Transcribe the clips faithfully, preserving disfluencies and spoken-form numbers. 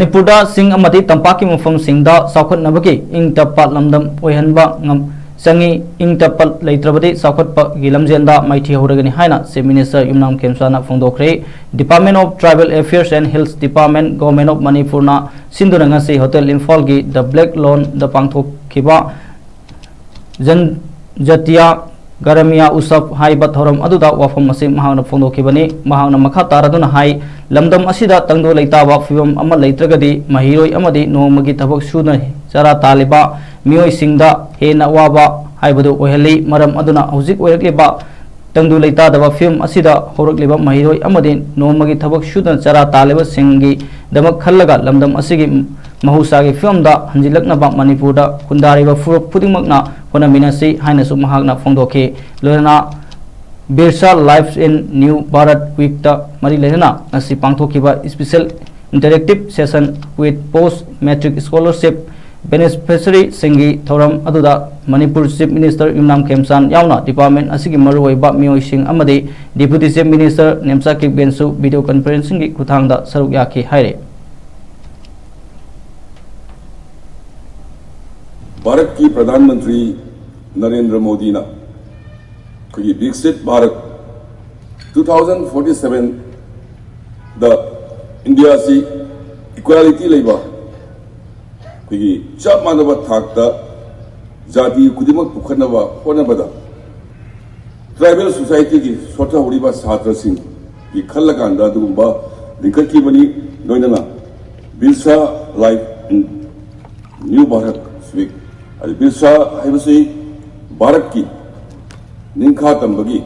ꯃꯅꯤꯄꯨꯔꯗ ꯆꯤꯡ ꯑꯃꯗꯤ ꯇꯝꯄꯥꯛꯀꯤ ꯃꯐꯝꯁꯤꯡꯗ ꯆꯥꯎꯈꯠꯅꯕꯒꯤ ꯏꯪ ꯇꯞꯄ ꯂꯝꯗꯝ ꯑꯣꯏꯍꯟꯕ ꯉꯝ-, ꯆꯪꯏ꯫ ꯏꯪ ꯇꯞꯄ ꯂꯩꯇ꯭ꯔꯕꯗꯤ ꯆꯥꯎꯈꯠꯄꯒꯤ ꯂꯝꯖꯦꯜꯗ ꯃꯥꯏꯊꯤꯍꯧꯔꯒꯅꯤ ꯍꯥꯏꯅ Chief Minister Yumnam ꯈꯦꯝꯆꯥꯟꯅ ꯐꯣꯡꯗꯣꯛꯈ꯭ꯔꯦ꯫ Department of Tribal Affairs and Hills Department, Government of ꯃꯅꯤꯄꯨꯔꯅ ꯁꯤꯟꯗꯨꯅ ꯉꯁꯤ Hotel ꯏꯝꯐꯥꯜꯒꯤ The Black Lawnꯗ ꯄꯥꯡꯊꯣꯛꯈꯤꯕ ꯖꯟ-, ꯖꯇꯤꯌꯥ ꯒꯔꯃꯤꯌꯥ ꯎꯁꯕ ꯍꯥꯏꯕ ꯊꯧꯔꯝ ꯑꯗꯨꯗ ꯋꯥꯐꯝ ꯑꯁꯤ ꯃꯍꯥꯛꯅ ꯐꯣꯡꯗꯣꯛꯈꯤꯕꯅꯤ꯫ ꯃꯍꯥꯛꯅ ꯃꯈꯥ ꯇꯥꯔꯗꯨꯅ ꯍꯥꯏ, ꯂꯝꯗꯝ ꯑꯁꯤꯗ ꯇꯪꯗꯨ ꯂꯩꯇꯥꯕ ꯐꯤꯕꯝ ꯑꯃ ꯂꯩꯇ꯭ꯔꯒꯗꯤ ꯃꯍꯩꯔꯣꯏ ꯑꯃꯗꯤ ꯅꯣꯡꯃꯒꯤ ꯊꯕꯛ ꯁꯨꯗꯨꯅ ꯆꯔꯥ ꯇꯥꯜꯂꯤꯕ ꯃꯤꯑꯣꯏꯁꯤꯡꯗ ꯍꯦꯟꯅ ꯑꯋꯥꯕ ꯍꯥꯏꯕꯗꯨ ꯑꯣꯏꯍꯜꯂꯤ꯫ ꯃꯔꯝ ꯑꯗꯨꯅ ꯍꯧꯖꯤꯛ ꯑꯣꯏꯔꯛꯂꯤꯕ ꯇꯪꯗꯨ ꯂꯩꯇꯥꯗꯕ ꯐꯤꯕꯝ ꯑꯁꯤꯗ ꯍꯧꯔꯛꯂꯤꯕ ꯃꯍꯩꯔꯣꯏ ꯑꯃꯗꯤ ꯅꯣꯡꯃꯒꯤ ꯊꯕꯛ ꯁꯨꯗꯨꯅ ꯆꯔꯥ ꯇꯥꯜꯂꯤꯕꯁꯤꯡꯒꯤꯗꯃꯛ ꯈꯜꯂꯒ ꯂꯝꯗꯝ ꯑꯁꯤꯒꯤ ꯃꯍꯧꯁꯥꯒꯤ ꯐꯤꯕꯝꯗ ꯍꯟꯖꯤꯜꯂꯛꯅꯕ ꯃꯅꯤꯄꯨꯔꯗ ꯈꯨꯟꯗꯥꯔꯤꯕ ꯐꯨꯔꯨꯞ ꯈꯨꯗꯤꯡꯃꯛꯅ ꯍꯣꯠꯅꯃꯤꯟꯅꯁꯤ ꯍꯥꯏꯅꯁꯨ ꯃꯍꯥꯛꯅ ꯐꯣꯡꯗꯣꯛꯈꯤ꯫ ꯂꯣꯏꯅꯅ Birsa Lives in New Bharat Weekꯇ ꯃꯔꯤ ꯂꯩꯅꯅ ꯉꯁꯤ ꯄꯥꯡꯊꯣꯛꯈꯤꯕ Special Interactive Session with Post Matric Scholarship Beneficiaryꯁꯤꯡꯒꯤ ꯊꯧꯔꯝ ꯑꯗꯨꯗ ꯃꯅꯤꯄꯨꯔ Chief Minister ꯌꯨꯝꯅꯥꯝ ꯈꯦꯝꯆꯥꯟ ꯌꯥꯎꯅ department ꯑꯁꯤꯒꯤ ꯃꯔꯨꯑꯣꯏꯕ ꯃꯤꯑꯣꯏꯁꯤꯡ ꯑꯃꯗꯤ Deputy Chief Minister Nemcha ꯀꯤꯞꯒꯦꯟꯁꯨ video conferencingꯒꯤ ꯈꯨꯠꯊꯥꯡꯗ ꯁꯔꯨꯛ ꯌꯥꯈꯤ ꯍꯥꯏꯔꯤ꯫ ꯚꯥꯔꯠꯀꯤ ꯄ꯭ꯔꯙꯥꯟ ꯃꯟꯇ꯭ꯔꯤ ꯅꯔꯦꯟꯗ꯭ꯔ ꯃꯣꯗꯤꯅ ꯑꯩꯈꯣꯏꯒꯤ ꯕꯤꯛꯁꯤꯠ ꯚꯥꯔꯠ two thousand forty sevenꯗ ꯏꯟꯗꯤꯌꯥꯁꯤ equality ꯂꯩꯕ, ꯑꯩꯈꯣꯏꯒꯤ ꯆꯞ ꯃꯥꯟꯅꯕ ꯊꯥꯛꯇ ꯖꯥꯇꯤ ꯈꯨꯗꯤꯡꯃꯛ ꯄꯨꯈꯠꯅꯕ ꯍꯣꯠꯅꯕꯗ tribal societyꯒꯤ ꯁꯣꯠꯊꯍꯧꯔꯤꯕ ꯁꯥꯇ꯭ꯔꯁꯤꯡꯒꯤ ꯈꯜꯂꯀꯥꯟꯗ ꯑꯗꯨꯒꯨꯝꯕ ꯂꯤꯡꯈꯠꯈꯤꯕꯅꯤ꯫ ꯂꯣꯏꯅꯅ Birsa Lives in New Bharat Week, ꯍꯥꯏꯗꯤ ꯕꯤꯔꯁꯥ ꯍꯥꯏꯕꯁꯤ ꯚꯥꯔꯠꯀꯤ ꯅꯤꯡꯈꯥ ꯇꯝꯕꯒꯤ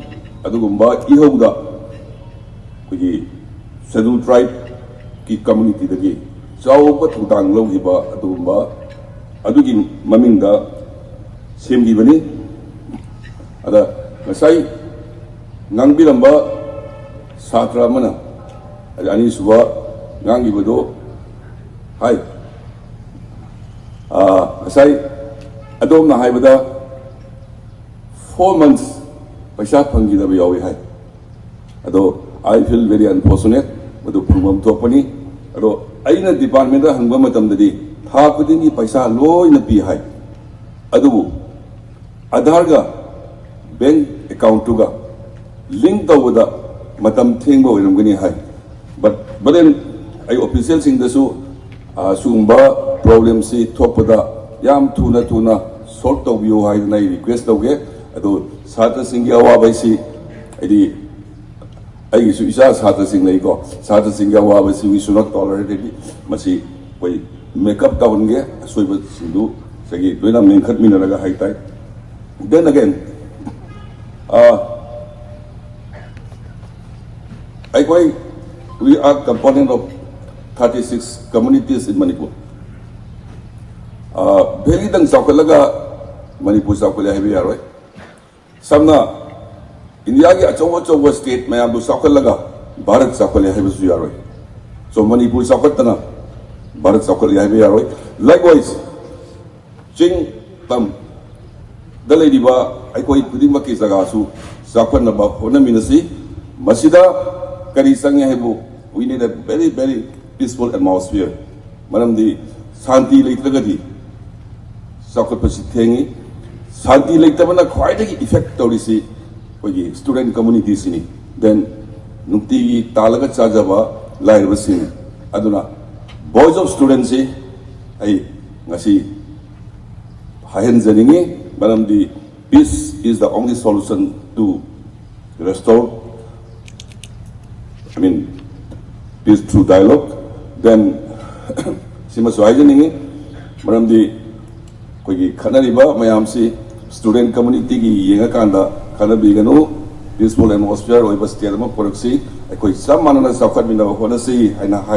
ꯑꯗꯨꯒꯨꯝꯕ ꯏꯍꯧꯗ ꯑꯩꯈꯣꯏꯒꯤ Scheduled Tribeꯀꯤ communityꯗꯒꯤ ꯆꯥꯎꯕ ꯊꯧꯗꯥꯡ ꯂꯧꯈꯤꯕ ꯑꯗꯨꯒꯨꯝꯕ ꯑꯗꯨꯒꯤ ꯃꯃꯤꯡꯗ ꯁꯦꯝꯈꯤꯕꯅꯤ꯫ ꯑꯗ ꯉꯁꯥꯏ ꯉꯥꯡꯕꯤꯔꯝꯕ ꯁꯥꯇ꯭ꯔ ꯑꯃꯅ, ꯑꯗ ꯑꯅꯤꯁꯨꯕ ꯉꯥꯡꯈꯤꯕꯗꯣ ꯍꯥꯏ, ꯑꯥ, ꯉꯁꯥꯏ ꯑꯗꯣꯝꯅ ꯍꯥꯏꯕꯗ four months ꯄꯩꯁꯥ ꯐꯪꯈꯤꯗꯕ ꯌꯥꯎꯏ ꯍꯥꯏ꯫ ꯑꯗꯣ I feel very unfortunate, ꯃꯗꯨ ꯐꯪꯐꯝ ꯊꯣꯛꯄꯅꯤ꯫ ꯑꯗꯣ ꯑꯩꯅ ꯗꯤꯄꯥꯔꯠꯃꯦꯟꯗ ꯍꯪꯕ ꯃꯇꯝꯗꯗꯤ ꯊꯥ ꯈꯨꯗꯤꯡꯒꯤ ꯄꯩꯁꯥ ꯂꯣꯏꯅ ꯄꯤ ꯍꯥꯏ꯫ ꯑꯗꯨꯕꯨ ꯑꯙꯥꯔꯒ ꯕꯦꯡ ꯑꯦꯀꯥꯎꯟꯇꯨꯒ ꯂꯤꯡ ꯇꯧꯕꯗ ꯃꯇꯝ ꯊꯦꯡꯕ ꯑꯣꯏꯔꯝꯒꯅꯤ ꯍꯥꯏ꯫ But but then ꯑꯩ ꯑꯣꯐꯤꯁꯤꯌꯦꯜꯁꯤꯡꯗꯁꯨ ꯁꯤꯒꯨꯝꯕ ꯄ꯭ꯔꯣꯕ꯭ꯂꯦꯝꯁꯤ ꯊꯣꯛꯄꯗ ꯌꯥꯝ ꯊꯨꯅ ꯊꯨꯅ ꯁꯣꯜꯕ ꯇꯧꯕꯤꯌꯨ ꯍꯥꯏꯗꯅ ꯑꯩ ꯔꯤꯀ꯭ꯋꯦꯁ ꯇꯧꯒꯦ꯫ ꯑꯗꯨ ꯁꯥꯇ꯭ꯔꯁꯤꯡꯒꯤ ꯑꯋꯥꯕ ꯍꯥꯏꯁꯤ ꯍꯥꯏꯗꯤ ꯑꯩꯒꯤꯁꯨ ꯏꯆꯥ ꯁꯥꯇ꯭ꯔꯁꯤꯡ ꯂꯩꯀꯣ꯫ ꯁꯥꯇ꯭ꯔꯁꯤꯡꯒꯤ ꯑꯋꯥꯕꯁꯤ we should not tolerate꯫ ꯃꯁꯤ ꯑꯩꯈꯣꯏ ꯃꯦꯀꯞ ꯇꯧꯍꯟꯒꯦ꯫ ꯑꯁꯣꯏꯕꯁꯤꯡꯗꯨ ꯉꯁꯥꯏꯒꯤ ꯂꯣꯏꯅ ꯃꯦꯟꯈꯠꯃꯤꯟꯅꯔꯒ ꯍꯥꯏꯇꯥꯏ꯫ Then again, ꯑꯩꯈꯣꯏ we are component of thirty six communities in Manipur꯫ ꯚꯦꯂꯤꯗꯪ ꯆꯥꯎꯈꯠꯂꯒ Manipur ꯆꯥꯎꯈꯠꯂꯦ ꯍꯥꯏꯕ ꯌꯥꯔꯣꯏ꯫ ꯁꯝꯅ ꯏꯟꯗꯤꯌꯥꯒꯤ ꯑꯆꯧ ꯑꯆꯧꯕ ꯁ꯭ꯇꯦꯠ ꯃꯌꯥꯝꯗꯨ ꯆꯥꯎꯈꯠꯂꯒ ꯚꯥꯔꯠ ꯆꯥꯎꯈꯠꯂꯦ ꯍꯥꯏꯕꯁꯨ ꯌꯥꯔꯣꯏ꯫ ꯁꯣ ꯃꯅꯤꯄꯨꯔ ꯆꯥꯎꯈꯠꯇꯅ ꯚꯥꯔꯠ ꯆꯥꯎꯈꯠꯂꯦ ꯍꯥꯏꯕ ꯌꯥꯔꯣꯏ꯫ Likewise, ꯆꯤꯡ ꯇꯝꯗ ꯂꯩꯔꯤꯕ ꯑꯩꯈꯣꯏ ꯈꯨꯗꯤꯡꯃꯛꯀꯤ ꯖꯒꯥꯁꯨ ꯆꯥꯎꯈꯠꯅꯕ ꯍꯣꯠꯅꯃꯤꯟꯅꯁꯤ꯫ ꯃꯁꯤꯗ ꯀꯔꯤ ꯆꯪꯉꯤ ꯍꯥꯏꯕꯨ, we need a very very peaceful atmosphere꯫ ꯃꯔꯝꯗꯤ ꯁꯥꯟꯇꯤ ꯂꯩꯇ꯭ꯔꯒꯗꯤ ꯆꯥꯎꯈꯠꯄꯁꯤ ꯊꯦꯡꯉꯤ꯫ ꯁꯥꯟꯇꯤ ꯂꯩꯇꯕꯅ ꯈ꯭ꯋꯥꯏꯗꯒꯤ ꯏꯐꯦꯛ ꯇꯧꯔꯤꯁꯤ ꯑꯩꯈꯣꯏꯒꯤ ꯁ꯭ꯇꯨꯗꯦꯟ ꯀꯝꯃꯨꯅꯤꯇꯤꯁꯤꯅꯤ꯫ Then ꯅꯨꯡꯇꯤꯒꯤ ꯇꯥꯜꯂꯒ ꯆꯥꯖꯕ ꯂꯥꯏꯔꯕꯁꯤꯡ꯫ ꯑꯗꯨꯅ Voice of Studentꯁꯤ ꯑꯩ ꯉꯁꯤ ꯍꯥꯏꯍꯟꯖꯅꯤꯡꯉꯤ꯫ ꯃꯔꯝꯗꯤ peace is the only solution to restore, I mean, peace through dialogue꯫ Then ꯁꯤꯃꯁꯨ ꯍꯥꯏꯖꯅꯤꯡꯉꯤ꯫ ꯃꯔꯝꯗꯤ ꯑꯩꯈꯣꯏꯒꯤ ꯈꯠꯅꯔꯤꯕ ꯃꯌꯥꯝꯁꯤ ꯁ꯭ꯇꯨꯗꯦꯟ ꯀꯝꯃꯨꯅꯤꯇꯤꯒꯤ ꯌꯦꯡꯉꯀꯥꯟꯗ ꯈꯠꯅꯕꯤꯒꯅꯨ꯫ Peaceful atmosphere ꯑꯣꯏꯕ ꯁ꯭ꯇꯦꯠ ꯑꯃ ꯄꯨꯔꯛꯁꯤ꯫ ꯑꯩꯈꯣꯏ ꯆꯞ ꯃꯥꯟꯅꯅ ꯆꯥꯎꯈꯠꯃꯤꯟꯅꯕ ꯍꯣꯠꯅꯁꯤ ꯍꯥꯏꯅ ꯍꯥꯏ꯫